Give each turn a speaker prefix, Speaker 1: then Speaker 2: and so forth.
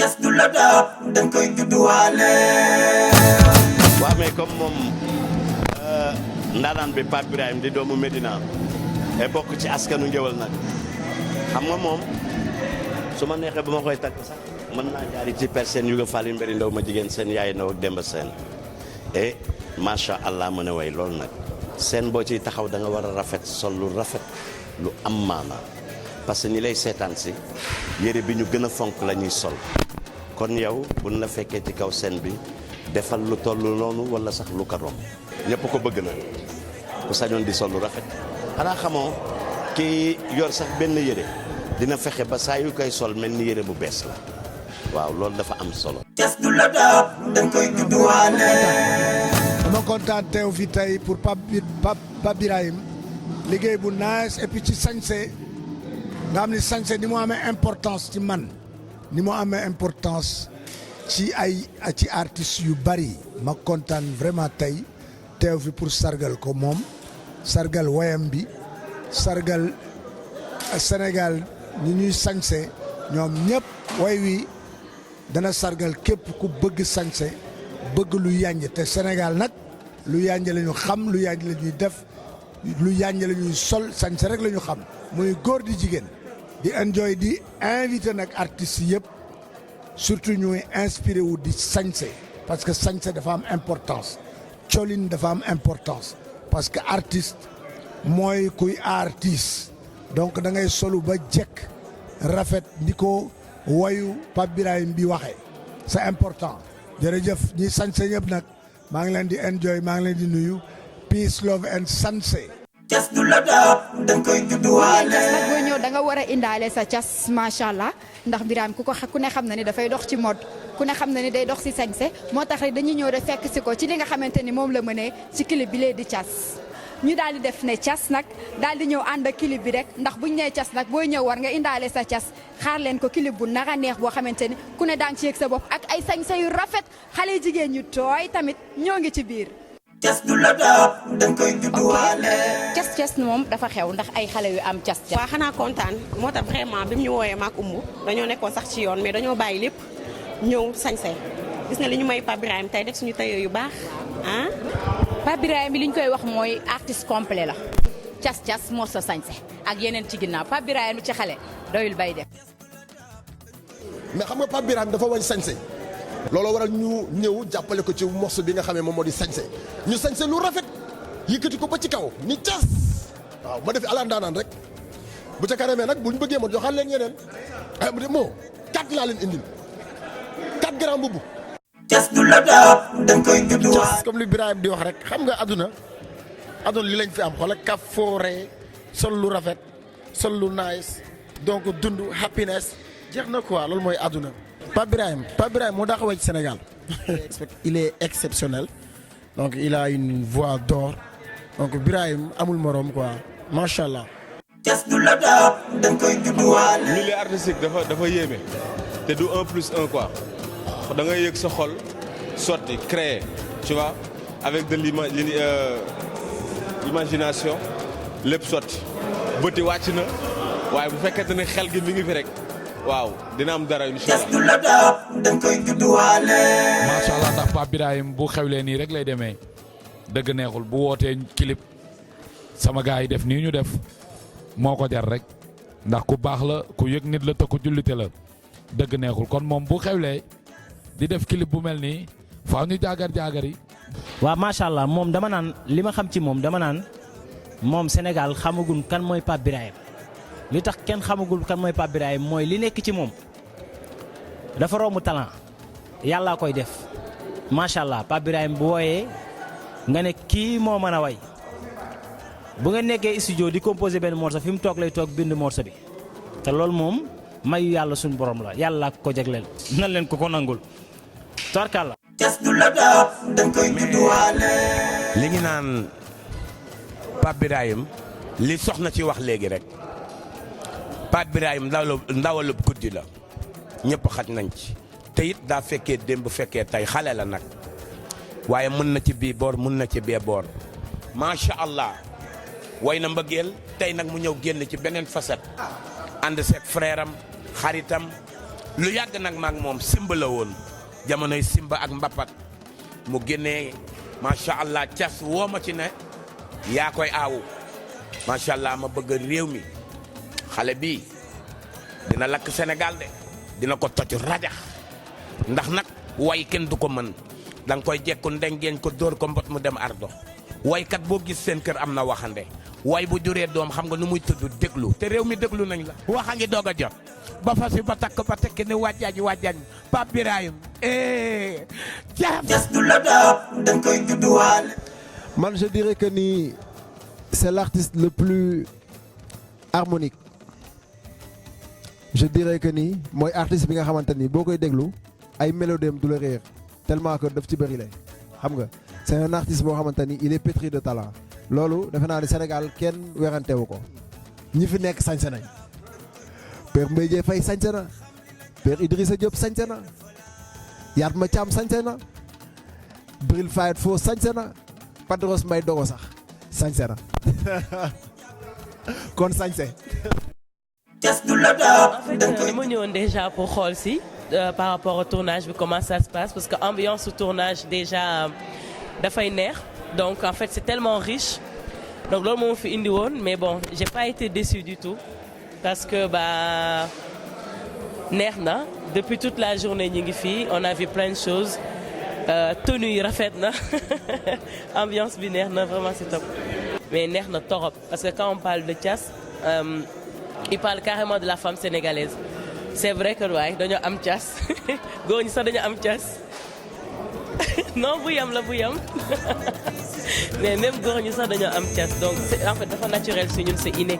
Speaker 1: cas du la dab dañ koy judduwaale.
Speaker 2: waaw mais comme moom ndaanaan bi Pape Birahim di doomu Medina e bokk ci askanu Ngéwël nag xam nga moom su ma neexee ba ma koy tagg sax mën naa jaari ci per seen yuga Fall mbiri ndaw ma jigéen seen yaay ndaw ak Demba Seen et macha allah mën a way loolu nag seen boo ciy taxaw da nga war a rafet sol lu rafet lu am maana parce que ñi lay seetaan si yére bi ñu gën a fonk la ñuy sol kon yow buñ la fekkee ci kaw seen bi defal lu toll noonu wala sax lu ko romb ñëpp ko bëgg na ku sañoon di sol lu rafet xanaa xamoo ki yor sax benn yére dina fexe ba saa yu koy sol mel ni yére bu bees la waaw loolu dafa am solo.
Speaker 1: cas du la dab dañ koy judduwaale.
Speaker 3: dama kontaan teew fi tey pour Pape Birahim liggéey bu nice et puis ci sañse nga xam ni sañse ni mu amee importance ci man ni mu amee importance ci artistes yu bari ma kontaan vraiment tey teew fi pour sargal ko moom sargal wayam bi sargal Sénégal ñi ñuy sañse ñoom ñëpp way wi dana sargal képp ku bëgg sañse bëgg lu yànj te Sénégal nag lu yànj la ñu xam lu yànj la ñuy def lu yànj la ñuy sol sañse rek la ñu xam muy góor di jigéen di enjoy di invité nag artistes yëpp surtout ñuy inspiré wu di sañse parce que sañse dafa am importance colin dafa am importance parce que artiste mooy kuy artiste donc da ngay solu ba jekk rafet ni ko wayu Pape Birahim bi waxee c'est important jërëjëf ñi sañse ñëpp nag maa ngi leen di enjoy maa ngi leen di nuyu peace love and sañse.
Speaker 1: cas du la dab dañ koy judduwaale.
Speaker 4: cas nag booy ñëw da nga war a indaale sa cas macha allah ndax Birahim ku ne xam na ni dafay dox ci mode ku ne xam na ni day dox si sañse moo tax rek dañuy ñëw de fekk si ko ci li nga xamante ni moom la mënee ci clip bi lee di cas. ñu daal di def ne cas nag daal di ñëw ànd ak clip bi rek ndax buñ nee cas nag booy ñëw war nga indaale sa cas xaar leen ko clip bu nara neex boo xamante ni ku ne daan ci yëg sa bopp ak ay sañse yu rafet xale jigéen ñu tooy tamit ñoo ngi ci biir.
Speaker 1: cas du la dab dañ koy judduwaale.
Speaker 5: cas moom dafa xew ndax ay xale yu am cas. waaw xanaa kontaan moo tax vraiment bi mu ñu wooyee maak umbu dañoo nekkoon sax ci yoon mais dañoo bàyyi lépp ñëw sañse gis nga li ñu may Pape Birahim tey def suñu tailleur yu baax ah.
Speaker 6: Pape Birahim bi li ñu koy wax mooy artiste complet la cas moo sa sañse ak yeneen ci ginnaaw Pape Birahim ci xale doyul bay def.
Speaker 7: mais xam nga Pape Birahim dafa wañ sañse looloo waral ñu ñëw jàppale ko ci morceau bi nga xamee moom moo di sañse ñu sañse lu rafet yëkkati ko ba ci kaw ni cas waaw ma def ala ndaanaan rek bu ca kanamee nag bu ñu bëggee ma joxal leen yeneen ay mu de moo 4 laa leen indil 4 grands mbubb.
Speaker 1: cas du la dab dañ koy judduwaale.
Speaker 7: comme li Birahim di wax rek xam nga àdduna li lañ fi am xoolal kaf foore sol lu rafet sol lu nice donc dund happiness jeex na quoi loolu mooy àdduna. Pape Birahim moo daax a way ci Sénégal il est exceptionnel donc il a une voix d'or donc Birahim amul morom quoi macha allah.
Speaker 1: cas du la dab dañ koy judduwaale.
Speaker 8: milieu artistique dafa yéeme te du 1+1 quoi. da ngay yëg sa xol sorti créer tu vois avec de l'imagination lépp sotti bëti wàcc na waaye bu fekkente ne xel gi mi ngi fi rek waaw dina am dara incha
Speaker 1: cas du la dab dañ koy judduwaale.
Speaker 9: macha allah ndax Pape Birahim bu xewlee nii rek lay demee dëgg neexul bu wootee clip sama gars yi def nii ñu def moo ko jar rek ndax ku baax la ku yëg nit la te ku jullite la dëgg neexul kon moom bu xewlee. di def clip bu mel nii faaw ñu jaagar yi.
Speaker 10: waaw macha allah moom dama naan li ma xam ci moom dama naan moom Sénégal xamagul kan mooy Pape Birahim li tax kenn xamagul kan mooy Pape Birahim mooy li nekk ci moom dafa romb talent yàllaa koy def macha allah Pape Birahim bu wooyee nga ne kii moo mën a way bu nga nekkee studio di composer benn morceau fi mu toog lay toog bind morceau bi te loolu moom mayu yàlla suñu borom la yàlla ko jagleel nan leen ko nangul. Tarkalla.
Speaker 1: cas du la dab dañ koy judduwaale.
Speaker 2: li ngi naan Pape Birahim li soxna ci wax léegi rek Pape Birahim ndawalub guddi la ñëpp xaj nañ ci te it daa fekkee démb fekkee tey xale la nag waaye mën na ci bii boor mën na ci bee boor macha allah way na mbëggeel tey nag mu ñëw génn ci beneen facette ànd seeg frère am xaritam
Speaker 11: lu yàgg nag maag moom simba la woon jamonoy simba ak mbapat mu génnee macha allah cas woo ma ci ne yaa koy aawu macha allah ma bëgg réew mi xale bii dina lakk Sénégal de dina ko toj rajax ndax nag way kenn du ko mën da nga koy jekku ndengeen ko dóor ko mbot mu dem ardo waykat boo gis seen kër am na waxande way bu juree doom xam nga nu muy tudd déglu te réew mi déglu nañ la waxa ngi doog a jot ba fasi ba takk ba tekki ne wàjjaañ Pape Birahim
Speaker 1: cas du la dab danga koy judduwaale.
Speaker 12: Man je dirais que ni c'est l'artiste le plus harmonique. Je dirais que ni mooy artiste bi nga xamante ni boo koy déglu ay mélodiem du la réer tellement que daf ci bëri lay xam nga c'est un artiste boo xamante ni il est pétri de talent loolu defe naa ne Sénégal kenn werantewu ko ñi fi nekk sañse nañ Père Mbaye Dièye Faye sañse na Père Idrissa Diop sañse na Yatma Thiam sañse na Bril Fayet Fo sañse na Padros Mbaye Dogo sax sañse na kon sañse
Speaker 13: En fait, dama ñëwoon déjà pour xool si par rapport au tournage bi comment ça se passe parce que ambiance au tournage déjà dafay neex donc en fait c'est tellement riche donc loolu moo fi indi woon mais bon j'ai pas été déçue du tout parce que bah neex na depuis toute la journée ñu ngi fii on a vu plein de choses tenue yi rafet na ambiance bi neex na vraiment c'est top mais neex na torop parce que quand on parle de Thiass il parle carrément de la femme sénégalaise c'est vrai que waay dañoo am Thiass góor ñi sax dañoo am Thiass non bu yam la bu yam mais même góor ñi sax dañoo am Thiass donc c'est en fait dafa naturel si ñun c'est inné